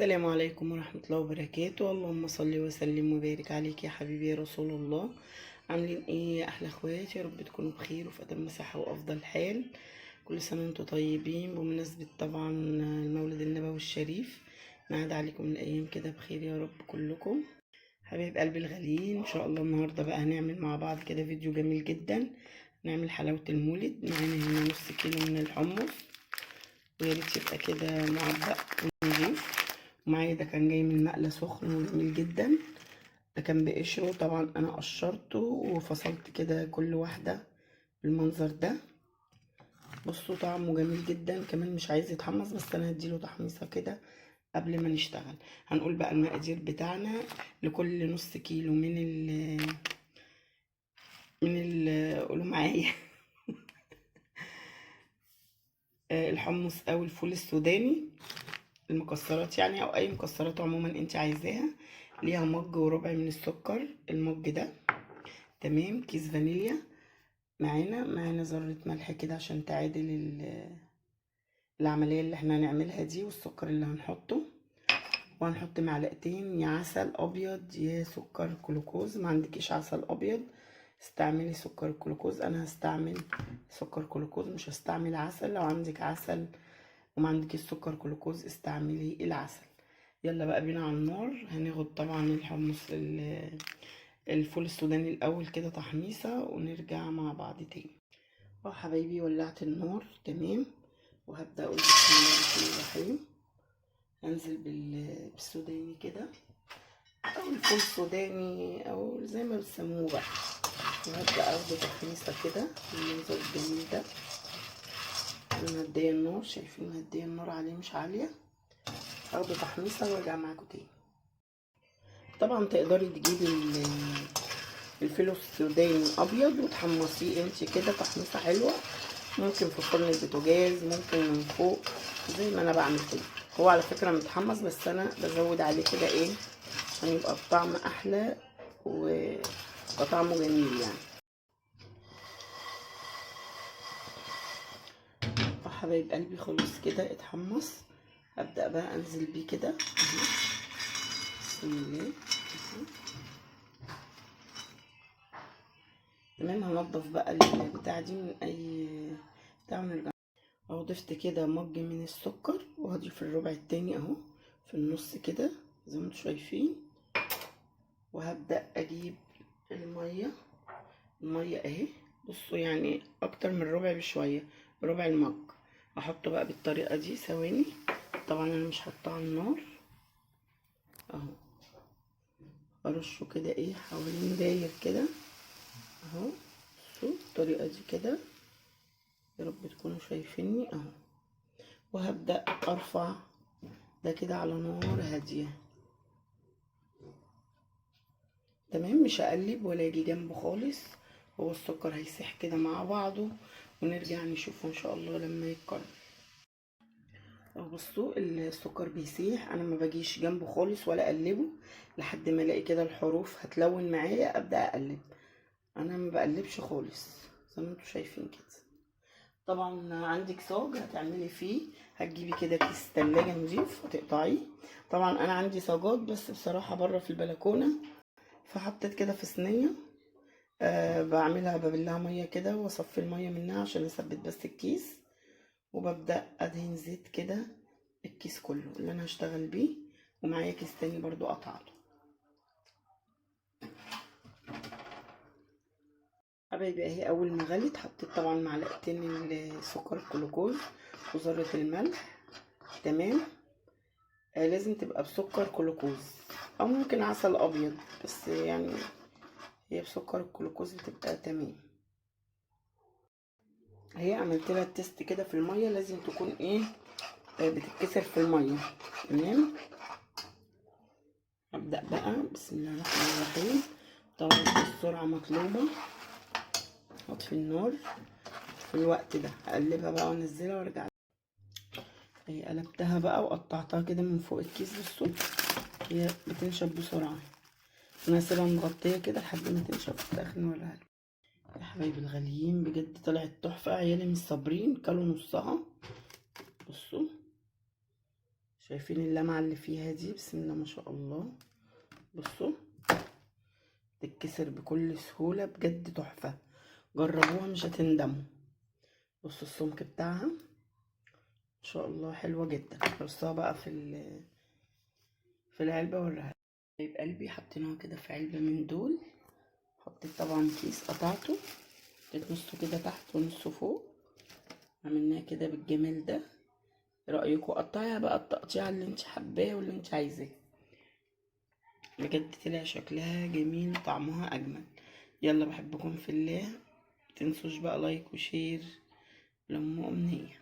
السلام عليكم ورحمة الله وبركاته. اللهم صل وسلم وبارك عليك يا حبيبي يا رسول الله. عاملين ايه يا احلى اخوات؟ يا رب تكونوا بخير وفي اتم صحة وافضل حال. كل سنة وانتم طيبين. بمناسبة طبعا المولد النبوي الشريف، نعاد عليكم الايام كده بخير يا رب كلكم حبايب قلبي الغاليين. ان شاء الله النهارده بقى هنعمل مع بعض كده فيديو جميل جدا. نعمل حلاوة المولد. معانا هنا نص كيلو من الحمص، ويا ريت يبقى كده معبأ ونضيف. ومعايا ده كان جاي من المقلة سخن وجميل جدا، ده كان بقشره طبعا، انا قشرته وفصلت كده كل واحدة بالمنظر ده. بصوا طعمه جميل جدا، كمان مش عايز يتحمص، بس انا هديله تحميصة كده قبل ما نشتغل. هنقول بقى المقادير بتاعنا. لكل نص كيلو من ال قولوا معايا الحمص او الفول السوداني، المكسرات يعني، او اي مكسرات عموما انت عايزاها، ليها مج وربع من السكر المج ده، تمام. كيس فانيليا معانا ذرة ملح كده عشان تعادل العملية اللي احنا هنعملها دي، والسكر اللي هنحطه. وهنحط معلقتين يا عسل ابيض يا سكر كلوكوز. ما عندكيش عسل ابيض استعملي سكر كلوكوز، انا هستعمل سكر كلوكوز مش هستعمل عسل. لو عندك عسل وما عندكيش سكر كلوكوز استعملي العسل. يلا بقى بينا على النار. هناخد طبعا الحمص الفول السوداني الاول كده تحميصه، ونرجع مع بعض تاني. اهو حبايبي ولعت النار تمام، وهبدا اقول بسم الله الرحمن الرحيم. هنزل بالسوداني كده، او الفول السوداني او زي ما بيسموه بقى، وهبدا اخده تحميصه كده بالمنظر الجميل ده. انا مهديه النار، شايفين مهديه النار عليه مش عالية. اخده تحميصه وارجع معاكم تاني. طبعا تقدري تجيبي الفول السوداني ابيض وتحمصيه انت كده تحميصه حلوة، ممكن في فرن البوتاجاز، ممكن من فوق زي ما انا بعمل كده. هو على فكرة متحمص، بس انا بزود عليه كده ايه عشان يبقى الطعم احلى وطعمه جميل يعني. حبايب قلبي خلاص كده اتحمص. هبدأ بقى انزل بيه كده اهو، بسم الله تمام. هنضف بقى البتاع دي من اي بتاع ونرجع. اهو ضفت كده مج من السكر، وهضيف الربع التاني اهو في النص كده زي ما انتم شايفين. وهبدأ اجيب المية، المية اهي بصوا يعني اكتر من ربع بشوية، ربع المج. احطه بقى بالطريقة دي. ثواني، طبعا انا مش حاطاه على النار اهو، ارشه كده ايه حوالين داير كده اهو. بصوا الطريقة دي كده، يا رب تكونوا شايفيني اهو. وهبدا ارفع ده كده على نار هادية تمام. مش هقلب ولا اجي جنبه خالص، هو السكر هيسيح كده مع بعضه، ونرجع نشوفه ان شاء الله لما يتكرر. اهو بصوا السكر بيسيح، انا ما باجيش جنبه خالص ولا اقلبه لحد ما الاقي كده الحروف هتلون معايا ابدا اقلب. انا ما بقلبش خالص زي ما انتم شايفين كده. طبعا عندك صاج هتعملي فيه، هتجيبي كده كيس تلاجة نضيف وتقطعيه. طبعا انا عندي صاجات بس بصراحة بره في البلكونة، فحطيت كده في صينية، بعملها ببلها مية كده واصفي المية منها عشان اثبت بس الكيس، وببدأ ادهن زيت كده الكيس كله اللي انا هشتغل بيه. ومعايا كيس تاني برضو قطعته. حبايبي اهي اول ما غلت حطيت طبعا معلقتين السكر الجلوكوز وذرة الملح تمام. لازم تبقى بسكر جلوكوز او ممكن عسل ابيض، بس يعني هي بسكر الجلوكوز بتبقى تمام. هي عملت لها ال test كده في المية، لازم تكون ايه بتتكسر في المية تمام. ابدا بقى بسم الله الرحمن الرحيم. طبعا السرعة مطلوبه، اطفي النار في الوقت ده، اقلبها بقى وانزلها وارجع. اهي قلبتها بقى وقطعتها كده من فوق الكيس. بصوا هي بتنشف بسرعة، انا هسيبها مغطيه كده لحد ما تنشف في الاخر نوريها لكم. يا حبايبي الغاليين بجد طلعت تحفة، عيالي مش صابرين كلوا نصها. بصوا شايفين اللمعة اللي فيها دي؟ بسم الله ما شاء الله. بصوا تتكسر بكل سهولة، بجد تحفة، جربوها مش هتندموا. بصوا السمك بتاعها ان شاء الله حلوة جدا. رصها بقى في العلبة وراها. طيب قلبي حطيناها كده في علبة من دول، حطيت طبعا كيس قطعته، حطيت نصه كده تحت ونصه فوق، عملناها كده بالجمال ده. رأيكم؟ قطعيها بقى التقطيع اللي انت حباه واللي انت عايزاه. بجد طلع شكلها جميل وطعمها اجمل. يلا بحبكم في الله، متنسوش بقى like و share لأم أمنية.